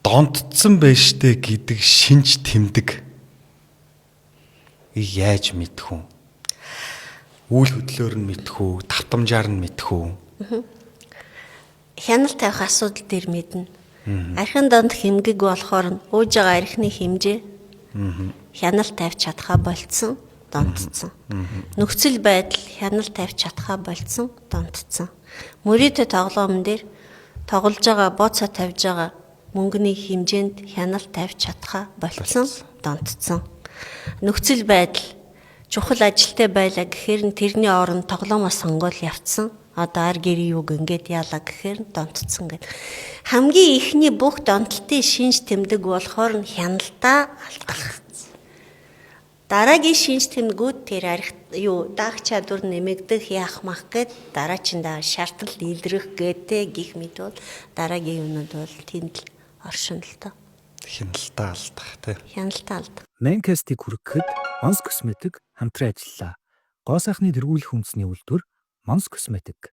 Донтцсон байж штэ гэдэг шинж тэмдэг. Яаж мэдэх үү? Үйл хөдлөөр нь мэдэх үү? Давтамжаар нь мэдэх үү? Хяналт тавих асуудал дээр мэднэ. Архин донд хэмгэг болохоор нь ууж байгаа архины хэмжээ хяналт тавьж чадхаа болцсон, донтцсон. Нөхцөл байдал хяналт тавьж чадхаа болцсон, донтцсон. Мөрийтэй тоглоом дээр тоглож байгаа, бооцоо тавьж байгаа мөнгөний хэмжээнд хяналт тавьж чадхаа болцсон, донтцсон. Нөхцөл байдал чухал ажилтай байлаа гэхээр нь тэрний оронд тоглоомоо сонгоол явцсан. Одоо ар гэрийн юг ингээд яалаа гэхээр нь донтцсон гэд. Хамгийн ихний бүх донтолтын шинж тэмдэг болохоор нь хяналтаа алдах. Дараагийн шинж тэмдгүүд тэр арх юу даах чадвар нэмэгдэх яах мах гэд дараачиндаа шаардлал илрэх гэдэг гих мэт бол дараагийн юмнууд бол тэнд л оршино л доо. Хяналтаа алдах тий. Хяналтаа алдах. Mancast-ыг хүргэхэд Mons Cosmetic хамтран ажиллалаа. Гоо сайхны тэргүүлэх үндэсний үйлдвэр Mons Cosmetic.